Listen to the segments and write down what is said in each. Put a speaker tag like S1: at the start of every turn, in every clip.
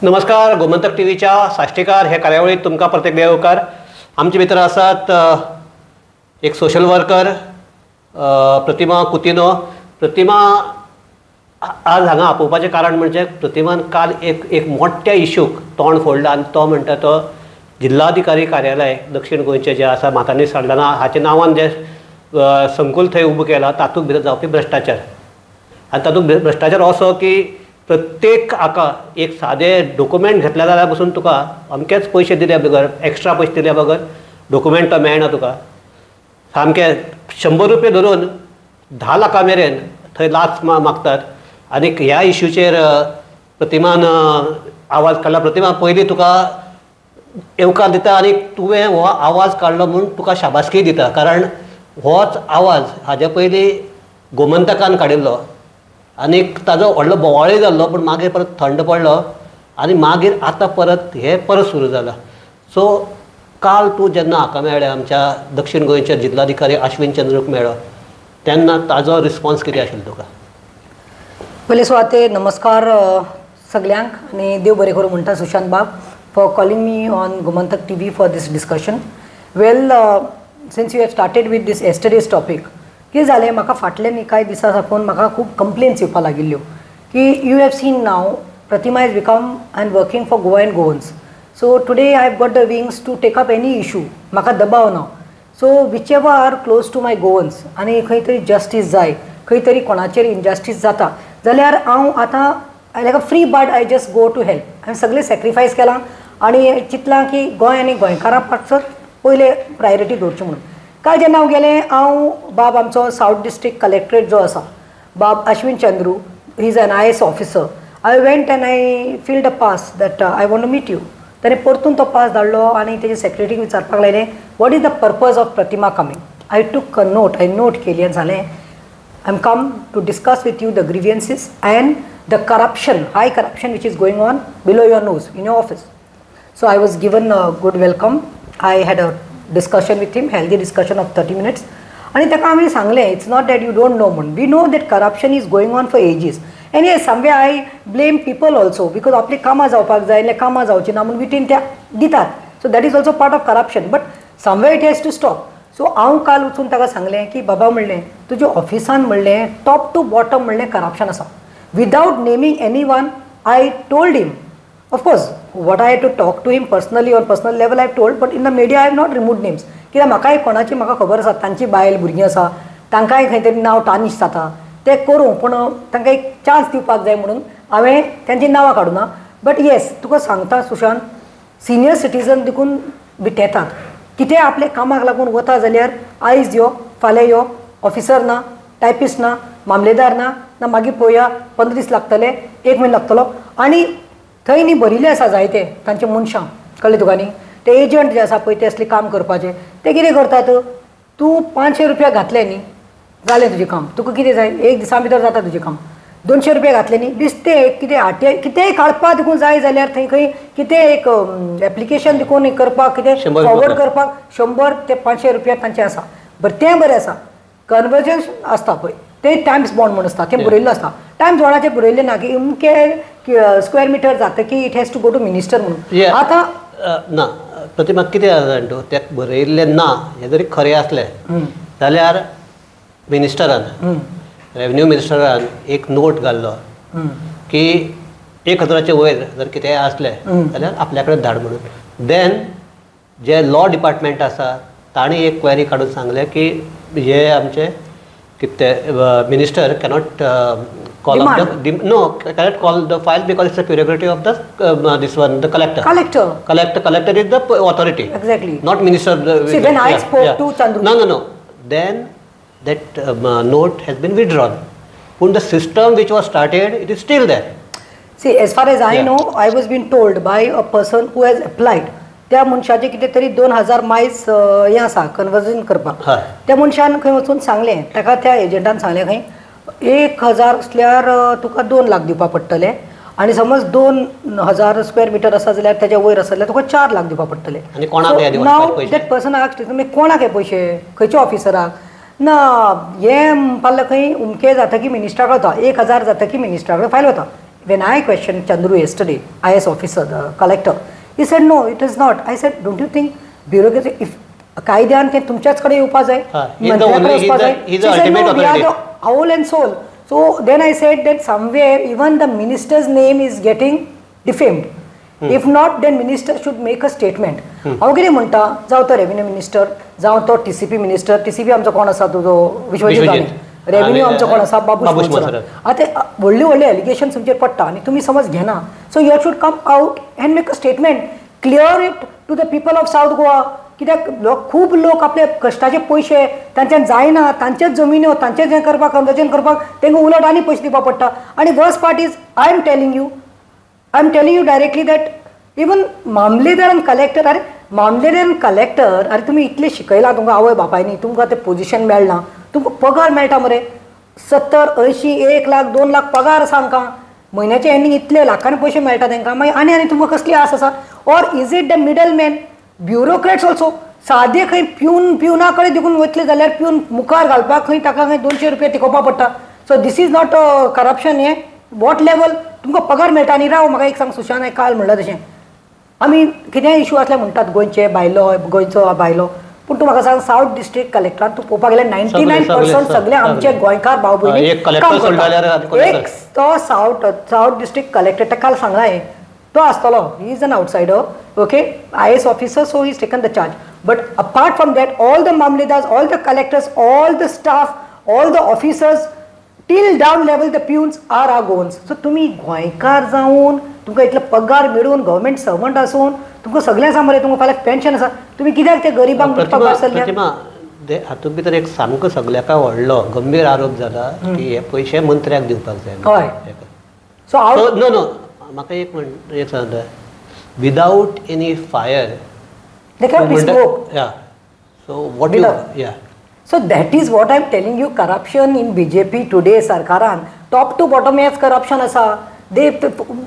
S1: नमस्कार, गोमंतक टीव्हीच्या साश्टीकार हे कार्यावळीत तुमकां परत एकदां येवकार. आमचे भितर आसात एक सोशल वर्कर प्रतिमा कुतिन्हो. प्रतिमा आज हांगा आपोवपाचें कारण म्हणजे प्रतिमान काल एक एक मोठ्या इशूक तोंड फोडलां आनी तो म्हणटा तो जिल्हाधिकारी कार्यालय दक्षिण गोंयचें जें आसा मातानी साल्दाना हाच्या नांवान जें संकुल थंय उबो केला तातूंत भितर जावपी भ्रश्टाचार आनी तातूंत भ्रश्टाचार असो की प्रत्येक हाका एक सादें डॉक्युमेंट घेतले जाल्यार पसून तुका अमकेच पयशे दिल्या बगर, एक्स्ट्रा पयशे दिल्या बगर डॉक्युमेंट तो मेळना तुका. सामकें 100 रुपये धरून 10 लाखां मेरेन थंय लाच मागतात. आनी ह्या इशूचेर प्रतिमान आवाज काडला. प्रतिमा, पयलीं तुका येवकार दिता आनी तुवें हो आवाज काडलो म्हूण तुका शाबासकी दिता, कारण होच आवाज हाजे पयलीं गोमंतकान काडिल्लो आनी ताजो व्हडलो बोवाळूय जाल्लो, पूण मागीर परत थंड पडलो आनी मागीर आतां परत हें परत सुरू जालां. सो काल तूं जेन्ना हाका मेळ्ळें, आमच्या दक्षिण गोंयचे जिल्हाधिकारी अश्विन चंद्रूक मेळ्ळो, तेन्ना ताजो रिस्पॉन्स कितें आशिल्लो तुका?
S2: पयले सुवातेर नमस्कार सगल्यांक आनी देव बरें करूं म्हणटा सुशांत बाब for calling me on Gomantak TV for this discussion. Well, since you have started with this yesterday's topic, कितें जालें म्हाका फाटले न्ही कांय दिसां साकून म्हाका खूब कंप्लेन्स येवपाक लागिल्ल्यो की you have seen now Pratima is become and working for Goa and Goans. So today I have got the wings to take up any issue, म्हाका दबाव ना. So whichever are close to my Goans आनी खंय तरी justice जाय, खंय तरी कोणाचेर इनजस्टीस जाता जाल्यार हांव आतां like a free bird I just go to help. हांवें सगळें सॅक्रिफायस केलां आनी चिंतलां की गोंय आनी गोंयकारां पासत पयलें प्रायोरिटी दवरची म्हणून. काल जेन्ना हांव गेलें, हांव बाब आमचो सावथ डिस्ट्रिक्ट कलेक्ट्रेट जो आसा बाब Ashwin Chandru, he is an IAS officer. I went and I filled a pass that I want to meet you. ताणें परतून तो पास धाडलो आनी तेजे सेक्रेटरीक विचारपाक लायलें, what is the purpose of Pratima coming. I took a note, हांवें note केली आनी सांगलें I am come to discuss with you the grievances and the corruption, high corruption which is going on below your nose in your office. So I was given a good welcome. I had a discussion with him, healthy discussion of 30 minutes. आनी ताका आमी सांगलें, it's not that you don't know म्हूण, we know that corruption is going on for ages. And yes, somewhere I blame people also because आपली कामां जावपाक जाय, जाल्यार कामां जावची ना म्हूण विटीन ते दितात. So that is also part of corruption, but somewhere it has to stop. So हांव काल वचून ताका सांगलें की बाबा म्हणलें तुज्या ऑफिसान म्हणलें टॉप टू बॉटम म्हणलें करप्शन आसा. Without naming any one I told him. Of course, what I had to talk to him personally on personal level I have told, but in the media I have not removed names. कित्याक म्हाकाय कोणाची म्हाका खबर आसा, तांची बायल भुरगीं आसा, तांकांय खंय तरी नांव टार्निश जाता, तें करूं पूण तांकां एक चान्स दिवपाक जाय म्हणून हांवें तांचीं नांवां काडूना. बट येस, तुका सांगता सुशांत, सिनियर सिटीजन देखून विटेतात. कितें आपल्या कामाक लागून वता जाल्यार आयज यो, फाल्यां यो, ऑफिसर ना, टायपिस्ट ना, मामलेदार ना, ना मागीर पळोवया, 15 दीस लागतले, 1 म्हयनो लागतलो. आनी थंय न्ही भरिल्ले आसा जायते तांचे मनशां, कळ्ळें तुका न्ही, ते एजंट जे आसा पळय ते असले काम करपाचे, ते कितें करतात, तूं 500 रुपया घातले न्ही जालें तुजें काम, तुका कितें जाय एक दिसा भितर जाता तुजें काम. 200 रुपया घातले न्ही बेश्टें एक कितें आटे कितेंय काडपाक देखून जाय जाल्यार थंय खंय कितें एक एप्लिकेशन देखून करपाक कितें फॉरवर्ड करपाक 100 ते 500 रुपया तांचे आसा. बरें, तें बरें आसा. कन्वर्जन्स आसता पळय, ते टायम्स बॉन्ड म्हूण आसता, तें बरयल्लो आसता. टायम्स बॉन्डाचेर बरयल्लें ना की अमके स्क्वेअर मिटर जाता की it has to go to minister म्हणून. आतां
S1: ना प्रतिमा, कितें जाता जाणा तूं, तें बरयल्लें ना हें जरी खरें आसलें जाल्यार मिनिस्टरान, रेवन्यू मिनिस्टरान एक नोट घाल्लो की 1000 वयर जर कितेंय आसलें जाल्यार आपल्या कडेन धाड म्हणून. देन जे लॉ डिपार्टमेंट आसा तांणी एक क्वेरी काडून सांगलें की हे आमचे कितें minister cannot call up the no cannot call the file because it's a prerogative of the this one the collector. Collector is the authority,
S2: exactly,
S1: not minister.
S2: See, when I spoke to Chandru,
S1: no, then that note has been withdrawn. But the system which was started, it is still there.
S2: See, as far as I know, I was been told by a person who has applied. त्या मनशाचे कितें तरी 2000 Miles हें आसा conversion करपाक. त्या मनशान खंय वचून सांगलें ताका, त्या एजंटान सांगलें खंय 1000 आसल्यार तुका 2 लाख दिवपाक पडटले आनी समज 2000 स्क्वेअर मिटर आसा जाल्यार तेज्या वयर आसा जाल्यार तुका 4 लाख दिवपाक पडटले. नाव that person asked, तुमी कोणाक हे पयशे, खंयच्या ऑफिसराक? ना हें म्हणपाक लागलें खंय उमके जातकी मिनिस्टरा कडेन वता, 1000 जातकी मिनिस्टरा कडेन फायल वता. When I question Chandru yesterday, IAS officer, the collector, he said no, it is not. I said don't you think bureaucracy if कायद्यान ते तुमच्याच कडेन येवपा जाय, मंत्र्या कडेन वचपा जाय, whole and sole. So then I said that somewhere even the minister's name is getting defamed. If not, then minister should make a statement. हांव कितें म्हणटा, जावं तो रेवेन्यू मिनिस्टर, जावं तो टीसीपी मिनिस्टर, टीसीपी आमचो कोण आसा तुजो विश्वजीत राणे, रेवेन्यू आमचो कोण आसा बाबूश मोन्सेरात. आतां व्हडले व्हडले एलिगेशन तुमचेर पडटा आनी तुमी समज घेना. So you should come out and make a statement, clear it to the people of South Goa. कित्याक खूब लोक आपले कश्टाचे पयशे तांच्यान जायना, तांचेच जमिन्यो तांचेच हें करपाक अंदाजेन करपाक तांकां उलट आनी पयशे दिवपाक पडटा. आनी worst part is I am telling you directly that even mamlatdar आनी कलेक्टर, अरे मामलेदार आनी कलेक्टर, अरे तुमी इतलें शिकयलां तुमकां आवय बापायनी, तुमकां तें पोजिशन मेळना, तुमकां पगार मेळटा मरे 70, 80, 1 लाख 2 लाख पगार आसा आमकां, म्हयन्याचे एंडींग इतले लाखांनी पयशे मेळटा तांकां, मागीर आनी आनी तुमकां कसली आस आसा? Or is it the middle man, bureaucrats also? सादे खंय प्यूना कडेन देखून वतले जाल्यार प्यून मुखार घालपाक खंय ताका खंय 200 रुपया तिकोवपा पडटा. So this is not corruption. हें what level तुमकां पगार मेळटा? आनी राव म्हाका एक सांग सुशांत, हांवें काल म्हणलां तशें आमी कितेंय इशू आसल्यार म्हणटात गोंयचे भायलो, गोंयचो भायलो, पूण तूं म्हाका सांग सावथ डिस्ट्रिक्ट कलेक्टरान तूं पळोवपाक गेल्यार 99% सगळे आमचे गोंयकार भाव भयणी काम करतात. एक तो सावथ डिस्ट्रिक्ट कलेक्टर ताका काल सांगलां हें, तो आसतलो, he is an outsider, okay, IAS officer, so he is taken the charge. But apart from that all the mamlatdars, all the collectors, all the staff, all the officers till down level the peons are our Goans. So तुमी गोंयकार जावन तुमकां इतलो पगार मेळून government servant आसून तुमकां सगळें आसा मरे, तुमकां फाल्यां पेन्शन आसा, तुमी कित्याक ते गरिबांक पगार चल्ल्या?
S1: प्रतिमा, हातूंत भितर एक सामको सगळ्याक व्हडलो गंभीर आरोप जाला की हे पयशे मंत्र्याक दिवपाक जाय.
S2: हय, सो
S1: नो नो म्हाका एक एक सांगता, without any fire
S2: There cannot be smoke.
S1: Yeah. So what you, yeah.
S2: So that is what I am telling you, corruption in BJP today sarkaran top to bottom has corruption asa. They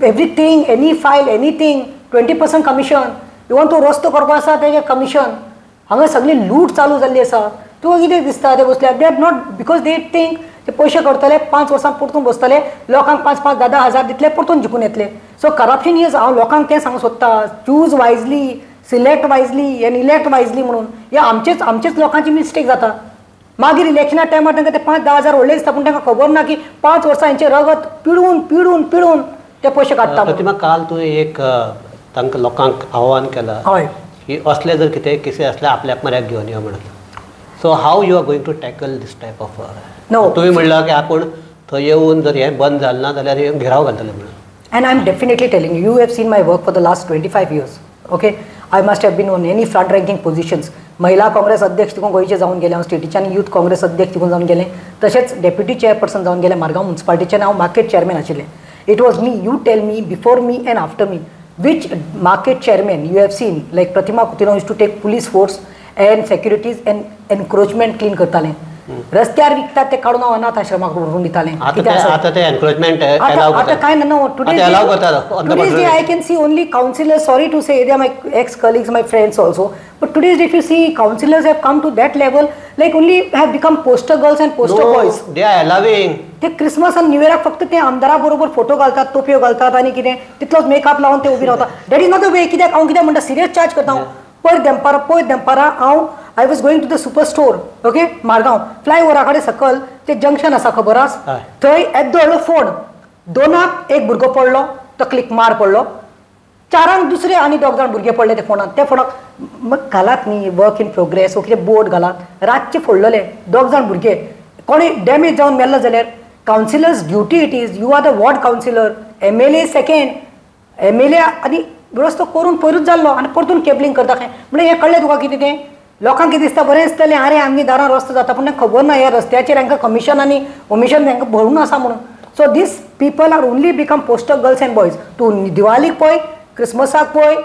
S2: everything, any file, anything, 20% commission. Even तो रस्तो करपा आसा तेजे commission. हांगा सगळी लूट चालू जाल्ली आसा. तुका कितें दिसता ते बसल्या? They are not, because they think ते पयशे करतले, 5 वर्सां परतून बसतले, लोकांक 5, 5, 10, 10 हजार दितले, परतून जिखून येतले. सो करप्शन is, हांव लोकांक तें सांगूंक सोदता, choose wisely, select wisely and elect wisely म्हणून. हे आमचेच लोकांची मिस्टेक जाता. मागीर इलेक्शना टायमार तांकां ते 5, 10 हजार व्हडले दिसता, पूण तांकां खबर ना की 5 वर्सां हेंचें रगत पिळून पिळून पिळून ते पयशे काडटा.
S1: प्रतिमा, काल तुवें एक तांकां लोकांक आव्हान केलां, हय, की असले जर कितें केसी आसल्यार आपल्याक म्हऱ्याक घेवन यो म्हणून. So how you are going to tackle this type of?
S2: No,
S1: तुवें म्हणलां की आपूण थंय येवन जर हें बंद जालें ना जाल्यार घेराव घालतले म्हणून.
S2: And I am definitely telling you, you have seen my work for the last 25 years, okay? I must have been on any front ranking positions. महिला काँग्रेस अध्यक्ष तिकून गोंयचे जावन गेले हांव स्टेटीचे, आनी यूथ काँग्रेस अध्यक्ष तिकून जावन गेले, तशेंच डेप्युटी चेअरपर्सन जावन गेले मारगांव म्युन्सिपालिटीचे, हांव मार्केट चेअरमॅन आशिल्लें. It was me, you tell me before me and after me which market chairman you have seen like Pratima Coutinho use to take police force and securities and encroachment clean करताले. रस्त्यार विकतात ते काडून हांव अनाथ आश्रमाक व्हरून दितालें.
S1: आतां ते एनक्रोचमेंट
S2: आतां कांय ना. Today's day I can see only councillors, sorry to say, they are my ex colleagues, my friends also, but today's if you see councillors have come to that level, like only have become poster girls and poster boys.
S1: They are allowing.
S2: ते Christmas आनी new इयराक फक्त ते आमदारा बरोबर photo घालतात, तोपयो घालतात आनी कितें तितलोच मेकअप लावन ते उबी रावतात. That is not the way. कित्याक हांव कितें म्हणटा, सिरियस चार्ज करता हांव. पयर देंपारा हांव I was going to the super store, okay, Margao फ्लायओवरा कडेन सकल ते जंक्शन आसा खबर आसा, थंय येद्दो व्हडलो फोण, 2 एक भुरगो पडलो, तकलीक मार पडलो, 4 दुसरे आनी 2 जाण भुरगे पडले ते फोणांत. त्या फोणाक मग घालात न्ही वर्क इन प्रोग्रेस वो कितें बोर्ड घालात, रातचे फोडलेले 2 जाण भुरगे, कोणी डॅमेज जावन मेल्लो जाल्यार councillors duty it is, you are the ward councillor, MLA second, MLA आनी रस्तो करून पयरूच जाल्लो आनी परतून केबलिंग करता खंय. म्हणल्यार हें कळ्ळें तुका कितें तें? लोकांक कितें दिसता बरें दिसतलें, आरे आमगे दारान रस्तो जाता, पूण तांकां खबर ना ह्या रस्त्याचेर हांकां कमिशन आनी कमिशन तांकां भरून आसा म्हणून. So these people are only become poster girls and boys. तूं दिवाळीक पळय, क्रिसमसाक पळय,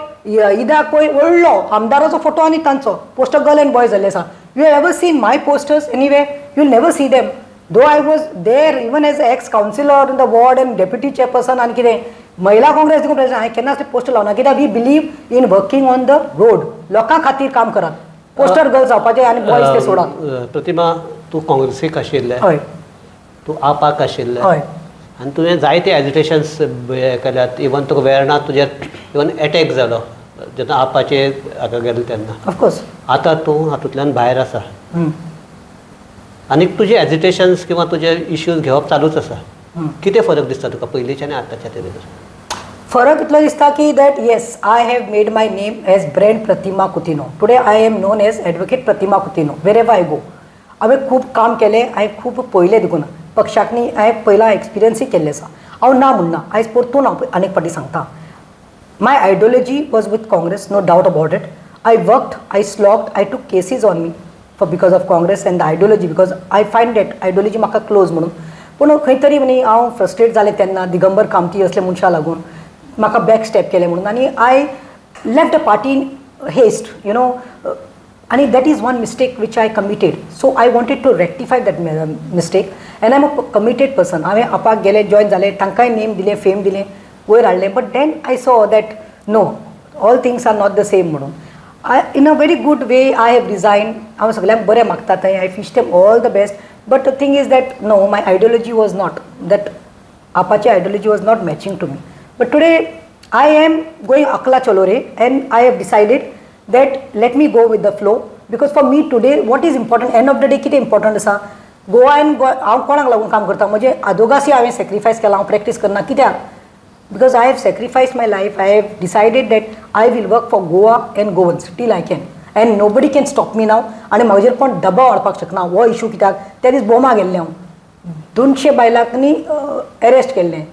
S2: ईदाक पळय, व्हडलो आमदाराचो फोटो आनी तांचो पोस्टर गर्ल एंड बॉय जाल्ले आसा. You have ever seen my posters anyway? You will never see them. Though I was there even as ex councillor in the ward and deputy chairperson आनी कितें महिला काँग्रेस देखून president, हांवें केन्नाच ते poster लावना, कित्याक we believe in working on the road. लोकां खातीर काम करात, पोस्टर गर्ल्स जावपाचे आनी बॉयज ते सोडात.
S1: प्रतिमा, तूं काँग्रेसीक आशिल्लें,
S2: हय,
S1: तूं आपाक आशिल्लें,
S2: हय,
S1: आनी तुवें जायते एजिटेशन्स केल्यात, इवन तुका वेर्णा तुजेर इवन एटॅक जालो जेन्ना आपाचे हाका गेले तेन्ना.
S2: ऑफकोर्स
S1: आतां तूं हातूंतल्यान भायर आसा आनी तुजे एजिटेशन्स किंवा तुजे इश्यूज घेवप चालूच आसा. कितें फरक दिसता तुका पयलींच्या आनी आतांच्या ते भितर?
S2: फरक इतलो दिसता की that yes, I have made my name as brand Pratima Coutinho. Today I am known as advocate Pratima Coutinho wherever I go. हांवें खूब काम केलें, हांवें खूब पळयलें देखून पक्षाक न्ही हांवें पयला एक्सपिरियन्सूय केल्लें आसा. हांव ना म्हणना, आयज परतून हांव आनीक फावटी सांगता, my ideology was with Congress, no doubt about it. I worked, I slogged, I took cases on me for because of Congress and the ideology, because I find that ideology म्हाका क्लोज म्हणून. पूण खंय तरी न्ही हांव frustrate जालें तेन्ना दिगंबर कामती असले मनशां लागून म्हाका बॅक स्टेप केलें म्हणून, आनी I left the party in haste, you know, आनी that is one mistake which I committed. So I wanted to rectify that mistake and I am a committed person. हांवें आपाक गेलें, जॉयन जालें, तांकांय नेम दिलें, फेम दिलें, वयर हाडलें, but then I saw that no, all things are not the same म्हणून. I in a very good way I have resign. हांव सगळ्यांक बरें मागता थंय, I wish them all the best, but the thing is that no, my ideology was not that, Apache ideology was not matching to me. But today I am going अकला चलो रे and I have decided that let me go with the flow, because for me today what is important, end of the day कितें important आसा Goa and Goa. हांव कोणाक लागून काम करता, म्हजें आदोगासी हांवें सॅक्रिफायस केलां, हांव प्रॅक्टीस करना कित्याक, because I have sacrificed my life. I have decided that I will work for Goa and Goans till I can, and nobody can stop me now. आनी म्हजेर कोण दबाव हाडपाक शकना हो इशू कित्याक, त्या दीस बोमा गेल्लें हांव, 200 बायलांक न्ही एरेस्ट केल्लें,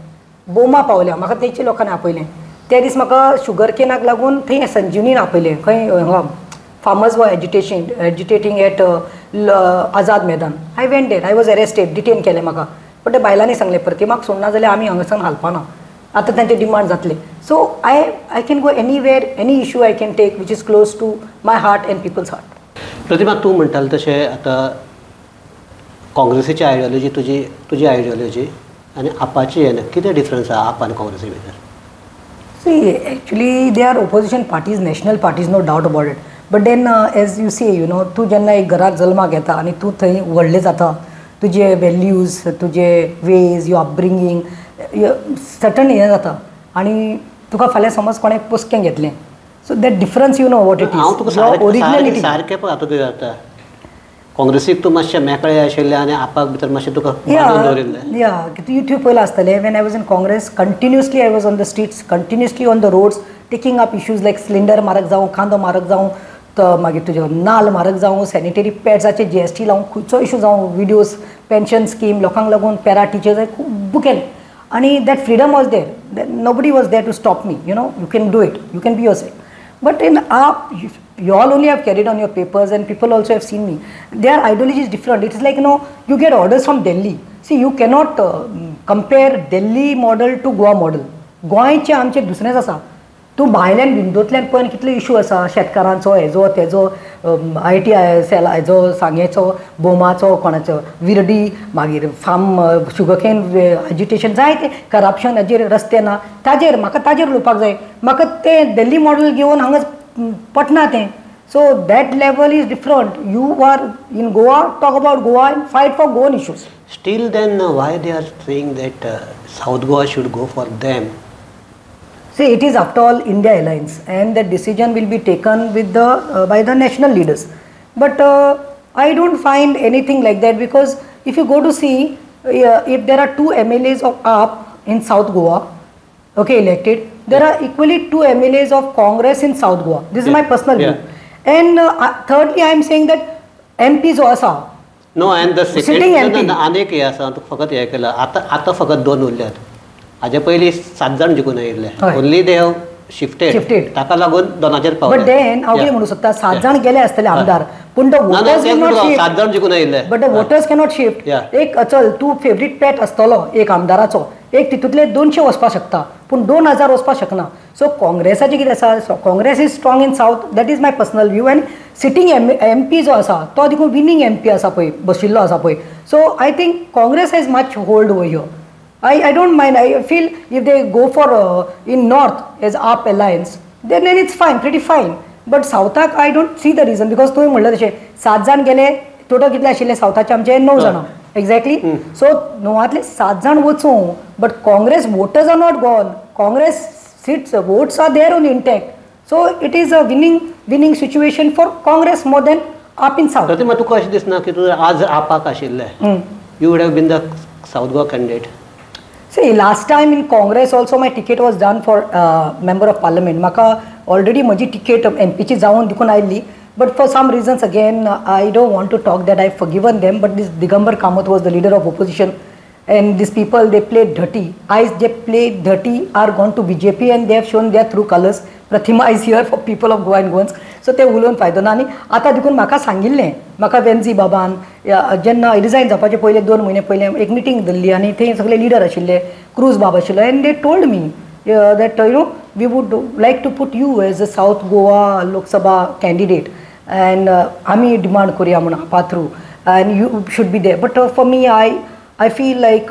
S2: बोमा पावल्या म्हाका, थंयच्या लोकांनी आपयलें. त्या दीस म्हाका शुगर केनाक लागून थंय संजीवनीन आपयलें, खंय हांगा farmers were agitating at Azad Maidan. I went there, I was arrested, detain केलें म्हाका. पण ते बायलांनी सांगलें प्रतिमाक सोडना जाल्यार आमी हांगासान हालपाना, आतां तांचे डिमांड जातले. So I can go anywhere, any issue I can take which is close to my heart and people's heart.
S1: Pratima, तूं म्हणटालें तशें आतां काँग्रेसीची आयडियोलॉजी तुजी, तुजी आयडियोलॉजी आनी आपाची हें कितें डिफरन्स आसा आप आनी काँग्रेसी भितर?
S2: See, actually they are opposition parties, national parties, no doubt about it. But then as you see, you know, तूं जेन्ना एक घराक जल्माक येता आनी तूं थंय व्हडलें जाता, तुजे वेल्यूज, तुजे वेज, your upbringing certain हें जाता आनी तुका फाल्यां समज कोणें पोसकें घेतलें, so that difference you know what it
S1: हांव तुका
S2: is, originality.
S1: सारकें पळय आतां कितें जाता, काँग्रेसीक तूं मातशें मेकळें आशिल्लें आनी आपाक भितर मातशें तुका बांदून दवरिल्लें.
S2: या तूं पयलां आसतलें, when I was in Congress continuously I was on the streets, continuously on the roads, taking up issues like cylinder म्हारग जावं, कांदो म्हारग जावं, मागीर तुज्यो नाल्ल म्हारग जावं, सॅनिटरी पॅड्साचे GST लावूं, खंयचो इशू जावं, विडियोज, पेन्शन स्कीम लोकांक लागून, पॅरा टिचर्स खूब केलें. आनी that freedom was there, nobody was there to stop me, you know, you can do it, you can be yourself. But in AAP, you all only have carried on your papers and people also have seen me. Their ideology is different. It is like, you know, you get orders from Delhi. See, you cannot compare Delhi model to Goa model. गोंयचें आमचें दुसरेंच आसा. तूं भायल्यान विंडोंतल्यान पळय कितले issue आसा शेतकारांचो, हेजो तेजो, ITI sell हेजो, सांगेचो, बोमाचो, कोणाचो, विर्डी, मागीर फार्म शुगरकेन एजिटेशन, जायते करप्शन हाजेर, रस्ते ना ताजेर, म्हाका ताजेर उलोवपाक जाय. म्हाका तें दिल्ली मॉडल घेवन हांगा पटना तें. So that level is different. You are in Goa, talk about Goa and fight for Goan issues.
S1: Still then why they are saying that South Goa should go for them?
S2: See, it is after all India Alliance and the decision will be taken with the by the national leaders. But I don't find anything like that, because if you go to see, if there are 2 MLAs of AAP in South Goa, okay, elected, there are equally 2 MLAs of Congress in South Goa. This is my personal view. And thirdly, I am saying that MPs also.
S1: No, and the sitting MP. अनेक हे आसा, तूं फकत हें केलां आतां, आतां फकत 2 उरल्यात, हाजे पयलीं 7 जाण जिखून आयिल्ले, only they have shifted, ताका लागून 2 पावले.
S2: बट then हांव कितें म्हणूं सोदता, 7 जाण गेले आसतले आमदार, पूण the voters will not shift.
S1: 7 जाण जिखून आयिल्ले,
S2: but the voters cannot shift. एक चल तूं फेवरीट पेट आसतलो एक आमदाराचो, एक तितूंतले 200 वचपाक शकता, पूण 2000 वचपाक शकना. सो काँग्रेसाचें कितें आसा, Congress is strong in south, that is my personal view. And sitting MP जो आसा तो देखून विनींग MP आसा पळय, बशिल्लो आसा पळय. So I think Congress has much hold over here. I don't mind. I feel if they go for in north as AAP alliance, then it's fine, pretty fine. But सावथाक I don't see the reason, because तुवें म्हणलें तशें 7 जाण गेले, total कितले आशिल्ले सावथाचे आमचे 9 जाणां. एक्झॅक्टली. सो 9तले 7 जाण वचूं, but Congress voters are not gone. Congress seats votes are there on intact. So it is a winning situation for Congress more than AAP in south.
S1: Pratima, तुका अशें दिसना की तूं आज आपाक आशिल्लें, you would have been the South Goa candidate?
S2: See, last time in Congress also my ticket was done for member of parliament. म्हाका already म्हजी टिकेट एमपीची जावन देखून आयिल्ली, but for some reasons again I don't want to talk that I forgiven them, but this Digambar Kamat was the leader of opposition and these people they played dirty. आयज they played dirty are gone to BJP and they have shown their true colours. Pratima is here for people of Goa and Goans. So ते उलोवन फायदो ना. आनी आतां देखून म्हाका सांगिल्लें, म्हाका वेन्झी बाबान जेन्ना रिजायन जावपाचे पयले 2 म्हयने पयलें एक मिटींग धरली आनी थंय सगळे लिडर आशिल्ले, क्रूज बाब आशिल्लो, and they told me that you know we would like to put you as a South Goa Lok Sabha candidate and आमी डिमांड करुया म्हूण आपा through and you should be there. But for me I feel like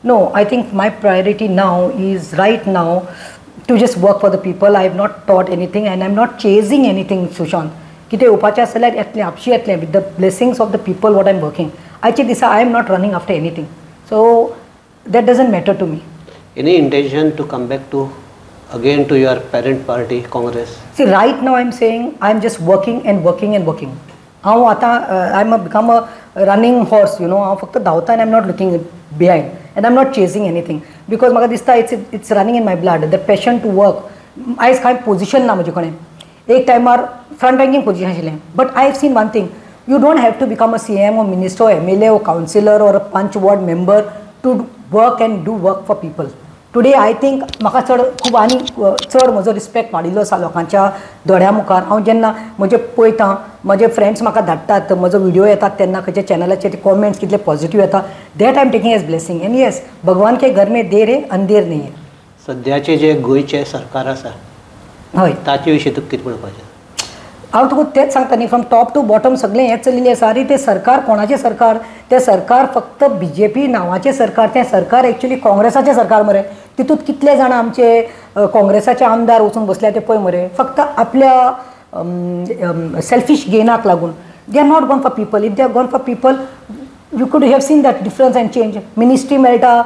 S2: no, I think my priority now is right now to just work for the people. I have not taught anything and I am not chasing anything, Sushant. कितें येवपाचें आसा जाल्यार येतलें, आपशी येतलें, with the blessings of the people what I am working. आयच्या दिसा I am not running after anything, so that doesn't matter to me.
S1: Any intention to come back to again to your parent party Congress?
S2: See, right now I am saying I am just working and working and working. हांव आतां I am become a running horse, you know. हांव फक्त धांवता and I am not looking behind and I am not chasing anything, because म्हाका दिसता it's running in my blood, the passion to work. आयज कांय position ना म्हजे कडेन, एक टायमार फ्रंट रँकींग पोजिशन आशिल्लें, but I have seen one thing, you don't have to become a CM or minister or MLA or councillor or a panch ward member to work and do work for people. Today I think म्हाका चड खूब आनी चड म्हजो respect वाडिल्लो आसा लोकांच्या दोळ्या मुखार. हांव जेन्ना म्हजे पळयता, म्हजे फ्रेंड्स म्हाका धाडटात, म्हजो व्हिडियो येतात तेन्ना खंयच्या चॅनलाचेर ते कॉमेंट्स कितले पॉझिटिव्ह येता, that I am taking as blessing. And yes, Bhagwan K घर में देर है अंधेर नहीं है.
S1: सद्याचे जे गोंयचें सरकार आसा,
S2: हय,
S1: ताचे विशीं तुका कितें म्हणपाचें?
S2: हांव तुका तेंच सांगता न्ही, फ्रॉम टॉप टू बॉटम सगळें हें चलिल्लें आसा. आनी तें सरकार कोणाचें सरकार? तें सरकार फक्त बीजेपी नांवाचें सरकार, तें सरकार एक्चुली काँग्रेसाचें सरकार मरे. तितूंत कितले जाणां आमचे काँग्रेसाचे आमदार वचून बसल्या ते पळय मरे, फक्त आपल्या सेल्फीश गेनाक लागून. They are not gone for people. If they are gone for people, you could have seen that difference and change. Ministry मेळटा,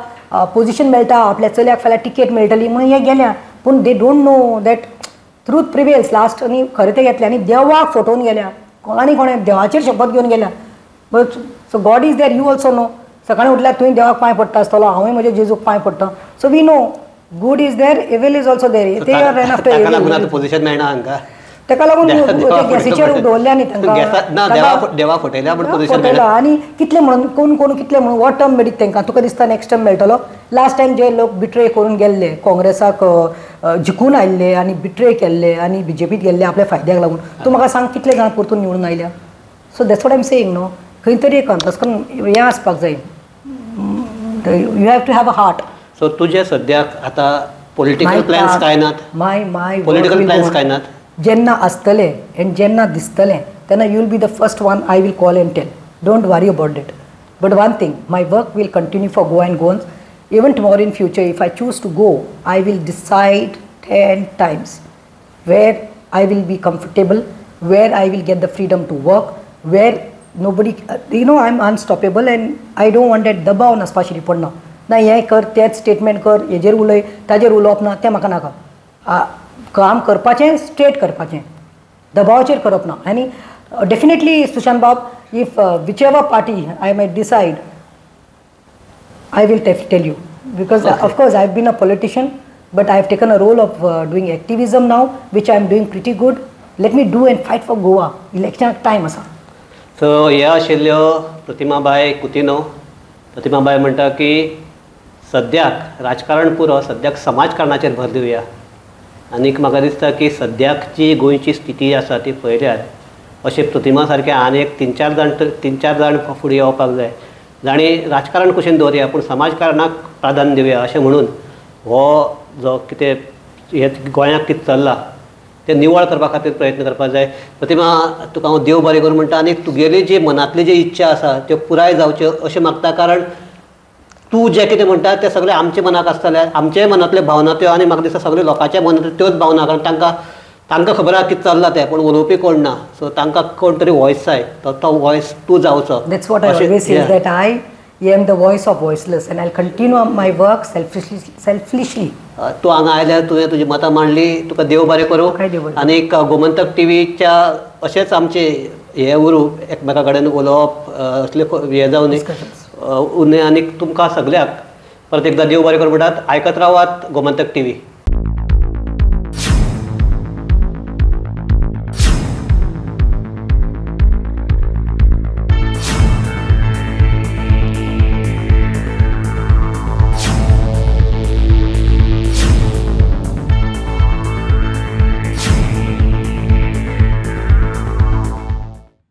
S2: पोजिशन मेळटा, आपल्या चल्याक फाल्यां टिकेट मेळटली म्हणून हे गेल्या, पूण they don't know that truth prevails last. आनी खरें तें घेतलें आनी देवाक फटोवन गेल्या, कोणानी कोणें देवाचेर शपथ घेवन गेल्या. But so God is there, you also know. सकाळीं उठल्यार तुवें देवाक पांय पडटा आसतलो, हांवूय म्हज्या जेजूक पांय पडटा. So we know good is there, evil is also there. They are run after evil.
S1: Position मेळना हांकां,
S2: ताका लागून गॅसीचेर दवरल्या न्ही तांकां,
S1: देवा फटयल्या म्हूण पोजिशन मेळना.
S2: आनी कितले म्हणून कोण कोण कितले म्हणून हो टर्म मेळीत तांकां, तुका दिसता नेक्स्ट टर्म मेळटलो. लास्ट टायम जे लोक बिट्रे करून गेल्ले, काँग्रेसाक जिखून आयिल्ले आनी बिट्रे केल्ले आनी बीजेपीत गेल्ले आपल्या फायद्याक लागून, तूं म्हाका सांग कितले जाण परतून निवडून आयल्या? So that's what I am saying न्हू. खंय तरी एक अंतस्करण हें आसपाक जाय, you have to have a heart.
S1: So तुजें सद्याक आतां पॉलिटिकल प्लॅन्स कांय नात?
S2: My my
S1: political plans कांय नात?
S2: जेन्ना आसतले आनी जेन्ना दिसतलें तेन्ना you will be the first one I will call and tell. Don't worry about it. But one thing, my work will continue for Goa and Goans. Even tomorrow in future, if I choose to go, I will decide 10 times where I will be comfortable, where I will get the freedom to work, where nobody, you know, I am unstoppable and I don't want that दबाव नासपा शिरी पडना. ना हें कर, तेंच statement कर, हेजेर उलय, ताजेर उलोवप ना, तें म्हाका नाका. काम करपाचें, स्ट्रेट करपाचें, दबावाचेर करप ना. आनी डेफिनेटली सुशांत बाब, if whichever party I may decide, I will tell you, because of course I have been a politician, but I have taken a role of doing activism now, which I am doing pretty good. Let me do and fight for Goa. इलेक्शनाक time आसा.
S1: So ह्या आशिल्ल्यो प्रतिमाबाय कुतिन्हो. प्रतिमाबाय म्हणटा की सद्याक राजकारण पुरो, सद्याक समाजकारणाचेर भर दिवया. आनीक म्हाका दिसता की सद्याक जी गोंयची स्थिती आसा ती पळयल्यार अशें प्रतिमा सारके आनी एक तीन चार जाण फुडें येवपाक जाय, जांणी राजकारण कुशीन दवरया पूण समाजकारणाक प्राधान्य दिवया अशें म्हणून हो जो कितें हें गोंयांत कितें चल्लां तें निवळ करपा खातीर प्रयत्न करपाक जाय. प्रतिमा, तुका हांव देव बरें करूं म्हणटा आनी तुगेली जी मनांतली जी इच्छा आसा त्यो पुराय जावच्यो अशें मागता, कारण तूं जें कितें म्हणटा तें सगळें आमच्या मनाक आसतलें, आमच्याय मनांतल्यो भावना त्यो, आनी म्हाका दिसता सगळ्या लोकांच्या मनांतल्यो त्योच भावना, कारण तांकां तांकां खबर आहा कितें चल्लां तें, पूण उलोवपी कोण ना. सो तांकां कोण तरी वॉयस जाय, तो वॉयस तूं जावचो.
S2: That's what I always say, that I am the voice of voiceless and I continue my work selflessly.
S1: तूं हांगा आयल्यार तुवें तुजी मतां मांडली, तुका देव बरें करूं. आनी गोमंतक टीव्हीच्या अशेंच आमचे हे उरूं, एकमेका कडेन उलोवप असले हे जावं न्ही उरलें. आनी तुमकां सगळ्याक परत एकदां देव बरें करूं म्हणटात. आयकत रावात गोमंतक टीव्ही.